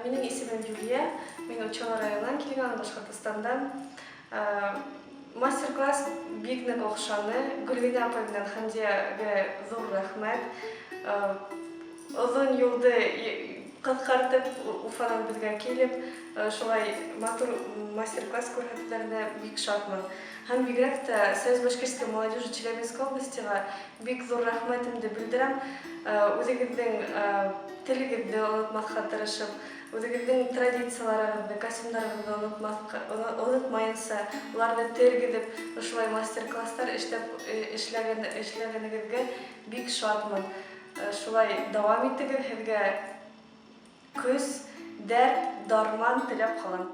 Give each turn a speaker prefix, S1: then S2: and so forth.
S1: Минең исемем Юлия, мин Учалы районынан килгән, Башҡортостандан. Мастер-класс бик ныҡ оҡшаны. Гөлгенә апай менән Хәмдиягә ҙур рәхмәт. Оҙон юлды ҡыҫҡартып, Уфанан беҙгә килеп, шулай матур мастер-класс күрһәтеүҙәренә бик шатмын. Һәм бигерәк тә Союз башкирской молодежи Челябинской областиға бик ҙур рәхмәтемде белдерәм. Үҙегеҙҙең телегеҙҙе онотмаҫҡа тырышып, үҙегеҙҙең традицияларығыҙҙы, костюмдарығыҙҙы онотмаҫҡа, онотмайынса, уларҙы тергеҙеп, ошолай мастер-класстар эшләп эшләгән эшләгәнегеҙгә бик шатмын. Шулай дауам итегеҙ, һеҙгә көс, дәрт, дарман теләп ҡалам.